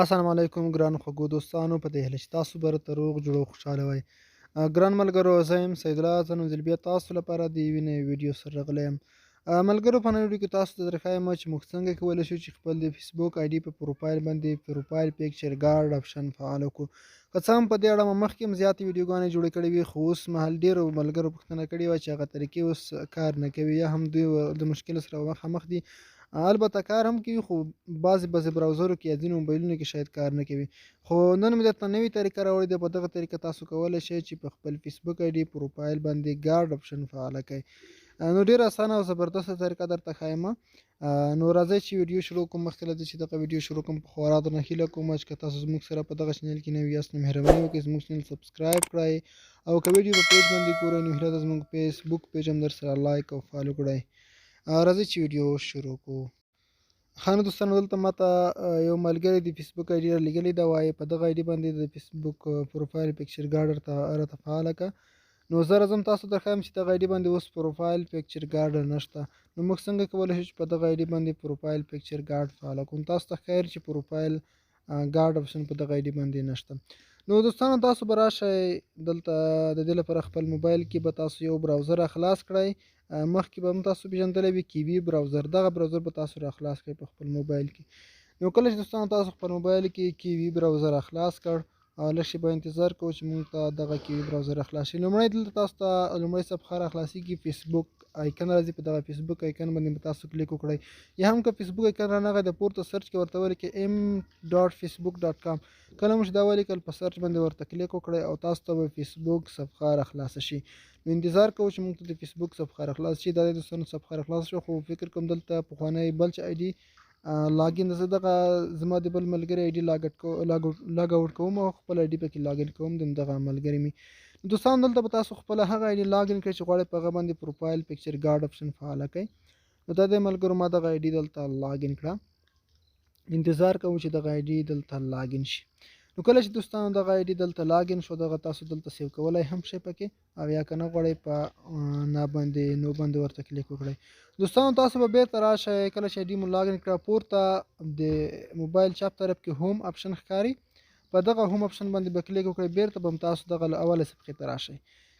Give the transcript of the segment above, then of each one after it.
السلام علیکم ګران خوږو دوستانو، په دې هیله چې تاسو به راته روغ جوړ او خوشحاله وئ. ګران ملګرو، زه یم سیدالله، زه نن ځل بیا تاسو لپاره د یوې نوې ویډیو سره راغلی یم. ملګرو، په نن ویډیو کې تاسو ته درښایم چې موږ څنګه کولی شو چې خپل د فیسبوک آی ډي په پروفایل باندې پروفایل پکچر ګارډ اپشن فعال کړو. که څه هم په دې اړه مو مخکې هم زیاتې ویډیوګانې جوړې کړې وي، خو اوس مهال ډېرو ملګرو پوښتنه کړې وه چې هغه طریقې اوس کار نه کوي، یا هم دوی د مشکل سره مخامخ دي. البته کار هم کوي، خو بعضې بعضې براوزرو کې یا ځینو موبایلونو کې شاید کار نه کوي. خو نن مې درته نوې طریقه راوړې ده. په دغه طریقه تاسو کولی شئ چې په خپل فیسبوک آی ډي پروفایل باندې ګارډ اپشن فعاله کړئ. نو ډېره اسانه او زبردسته طریقه درته ښایم. نو راځئ چې ویډیو شروع کوم. مخکې له دې چې دغه ویډیو شروع کوم، په خورا درنه هیله کوم چې که تاسو زموږ سره په دغه چینل کې نوي یاست، نو مهرباني وکړئ زموږ چینل سبسکرایب کړئ، او که ویډیو په پیج باندې ګورئ، نو هیله ده زموږ فیسبوک پیج هم در سره لایک او فالو کړئ. راځئ چې ویډیو شروع کوو. ښه نو دوستانو، دلته ماته یو ملګری د فیسبوک آی ډي رالیږلې ده، وایي په دغه آی ډي باندې د فیسبوک پروفایل پکچر ګارډ راته فعاله کړه. نو زه راځم تاسو ته ښایم چې دغه آی ډي باندې اوس پروفایل پکچر ګارډ نشته. نو موږ څنګه کولی شو چې په دغه آی ډي باندې پروفایل پکچر ګارډ فعاله کړو؟ تاسو ته ښکاري چې پروفایل ګارډ اپشن په دغه آی ډي باندې نشته. نو دوستانو، تاسو به راشئ دلته د دې لپاره خپل موبایل کې به تاسو یو براوزر خلاص کړئ. مخکې به هم تاسو پېژندلی وي کیوي براوزر، دغه براوزر به تاسو را خلاص کړئ په خپل موبایل کې. نو کله چې دوستانو تاسو خپل موبایل کې کیوي براوزر را خلاص کړ، لږ شېبه انتظار کوو چې موږ ته دغه کیوي براوزر را خلاص شي. لومړی دلته تاسو ته لومړی صفحه را خلاصېږي، فیسبوک آیکن راځي. په دغه فیسبوک آیکن باندې به تاسو کلیک وکړئ، یا هم که فیسبوک آیکن رانغی د پورته سرچ کې ورته ولیکئ m.facebook.com. کله مو چې دا ولیکل، په سرچ باندې ورته کلیک وکړئ او تاسو ته به فیسبوک صفحه را خلاصه شي. نو انتظار کوو چې موږ ته د فیسبوک صفحه را خلاصه شي. دا د دوستانو صفحه را خلاصه شوه، خو فکر کوم دلته پخوانی بل چې آی ډي لاګین ده. زه دغه زما د بل ملګري آی ډي لاګ اوټ کوم او خپل آی ډي پکې لاګین کوم د دغه ملګري مې. دوستان، دلته به تاسو خپله هغه آی ډي لاګین کړئ چې غواړئ په هغه باندې پروفایل پکچر ګارډ اپشن فعاله کړئ. نو دا دی ملګرو، ما دغه آی ډي دلته لاګین کړه. انتظار کوو چې دغه آی ډي دلته لاګین شي. نو کله چې دوستانو دغه آی ډي دلته لاګین شو، دغه تاسو دلته سیو کولای هم شئ پکې، او یا که نه غواړئ په نه باندې نو باندې ورته کلیک وکړئ. دوستانو، تاسو به بیرته راشئ. کله چې آی ډي مو لاګین کړه، پورته د موبایل چپ طرف کې هوم اپشن ښکاري، په دغه هوم اپشن باندې به کلیک وکړئ. بیرته به هم تاسو دغه له اولې صفحې ته راشئ.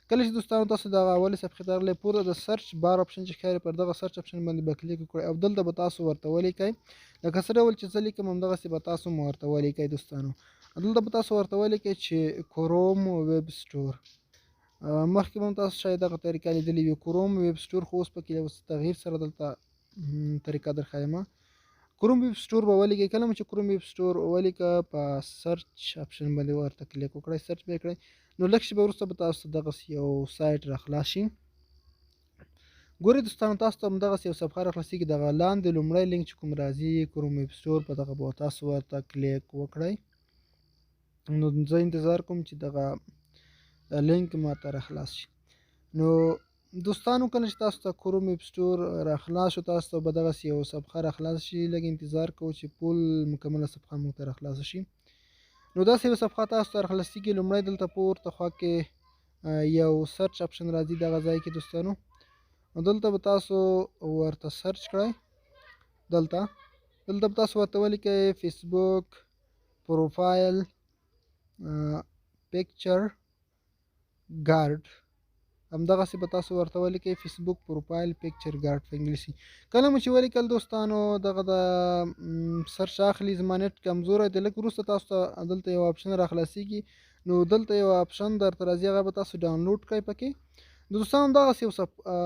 کله چې دوستانو تاسو دغه اولې صفحې ته راغلئ، پورته د سرچ بار اپشن چې ښکاري، پر دغه سرچ اپشن باندې به کلیک وکړئ او دلته به تاسو ورته ولیکئ، لکه څه ډول چې زه لیکم همدغسې به تاسو هم ورته ولیکئ. دوستانو، دلته به تاسو ورته ولیکئ چې کروم ویب سټور. مخکې به هم تاسو شاید دغه طریقه لیدلې وي، کروم ویب سټور، خو اوس پکې یو څه تغییر سره دلته طریقه درښایم. کروم ویب سټور به ولیکئ. کله مو چې کروم ویب سټور ولیکه، په سرچ اپشن باندې ورته کلیک وکړئ، سرچ به یې کړئ. نو لږ شېبه وروسته به تاسو ته دغسې یو سایټ را خلاص شي. ګورئ دوستانو، تاسو ته همدغسې یو صفحه را خلاصېږي. دغه لاندې لومړی لینک چې کوم راځي کروم ویب سټور، په دغه به تاسو ورته کلیک وکړئ. نو زه انتظار کوم چې دغه لینک ماته را خلاص شي. نو دوستانو، کله چې تاسو ته کروم ویب سټور را خلاص شو، تاسو ته به دغسې یو صفحه را خلاص شي. لږ انتظار کوو چې پول مکمله صفحه موږ ته را خلاصه شي. نو داسې یو صفحه تاسو ته را خلاصېږي. لومړی دلته پورته خوا کې یو سرچ اپشن راځي دغه ځای کې دوستانو. نو دلته به تاسو ورته سرچ کړئ. دلته به تاسو ورته ولیکئ فیسبوک پروفایل پکچر ګارډ. همدغسې به تاسو ورته ولیکئ فیسبوک پروفایل پکچر ګارډ په انګلیسي. کله مو چې ولیکل دوستانو، دغه د سرچ اخلي. زما نت کمزوری دی. لږ وروسته تاسو ته دلته یو اپشن را خلاصېږي. نو دلته یو اپشن درته راځي، هغه به تاسو ډاونلوډ کړئ پکې. دوستانو، دغسې یو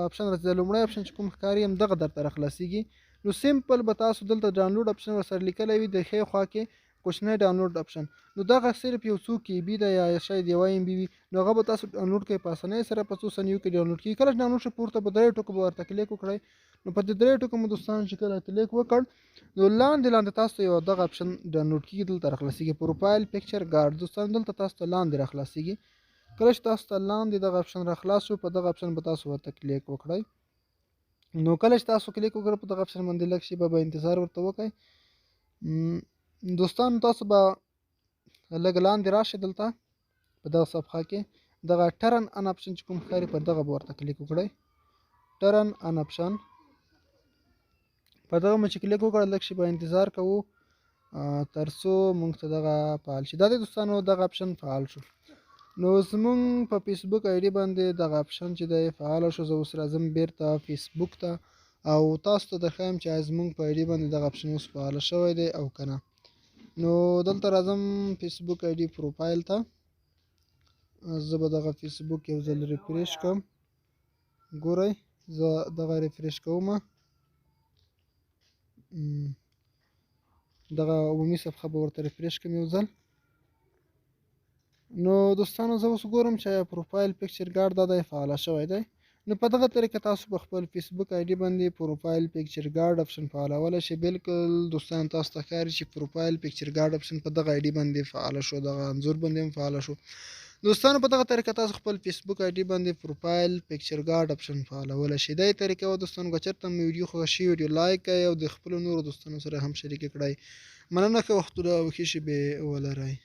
اپشن راځي. د لومړی اپشن چې کوم ښکاري همدغه درته را خلاصېږي. نو سمپل به تاسو دلته ډاونلوډ اپشن ورسره لیکلی وي، د ښې خوا کې کوچنی ډاونلوډ اپشن. نو دغه صرف یو څو کی بي ده یا شاید یو ایم بي وي. نو هغه به تاسو ډاونلوډ کړئ، په اسانۍ سره په څو ثانیو کې ډاونلوډ کېږي. کله چې ډاونلوډ شو، پورته به درې ټکو به ورته کلیک وکړئ. نو په دې درې ټکو مو دوستانو چې کله کلیک وکړ، نو لاندې لاندې تاسو ته یو دغه اپشن ډاونلوډ کېږي، دلته راخلاصېږي پروفایل پکچر ګارډ. دوستانو، دلته تاسو ته لاندې راخلاصېږي. کله چې تاسو ته لاندې دغه اپشن راخلاص شو، په دغه اپشن به تاسو ورته کلیک وکړئ. نو کله چې تاسو کلیک وکړئ په دغه اپشن باندې، لږ شېبه به انتظار ورته وکړئ. دوستانو، تاسو به لږ لاندې راشئ. دلته په دغه صفحه کې دغه ټرن ان اپشن چې کوم ښکاري، پر دغه به ورته کلیک وکړئ. ټرن ان اپشن په دغه مو چې کلیک وکړ، لږ شېبه انتظار کوو. ترڅو مونږ ته دغه فعال شي. دا د دوستانو دغه اپشن فعال شو. نو زمونږ په فیسبوک آی ډي باندې دغه اپشن چې دی فعال شو. زه اوس راځم بیرته فیسبوک ته او تاسو ته درښایم چې آیا زمونږ په آی ډي باندې دغه اپشن اوس فعال شوی دی او که نه. نو دلته راځم فیسبوک آی ډي پروفایل ته. زه به دغه فیسبوک یو ځل refresh کوم. ګورئ، زه دغه refresh کوم، دغه عمومي صفحه به ورته refresh کوم یو ځل. نو دوستانو، زه اوس ګورم چې آیا profile picture guard دا دی فعاله شوی دی. نو په دغه طریقه تاسو په خپل فیسبوک آی ډي باندې profile picture guard option فعالولی شئ. بالکل دوستان، تاسو ته ښکاري چې profile picture guard option په دغه آی ډي باندې فعال شو، دغه انځور باندې هم فعال شو. دوستانو، په دغه طریقه تاسو خپل فیسبوک آی ډي باندې profile picture guard option فعالولی شئ. دا طریقه وه دوستانو. که چېرته مو ویډیو خوښه شي، ویډیو لایک کړئ او د خپلو نورو دوستانو سره هم شریکه کړئ. مننه، ښه وختونه او ښې شېبې ولرئ.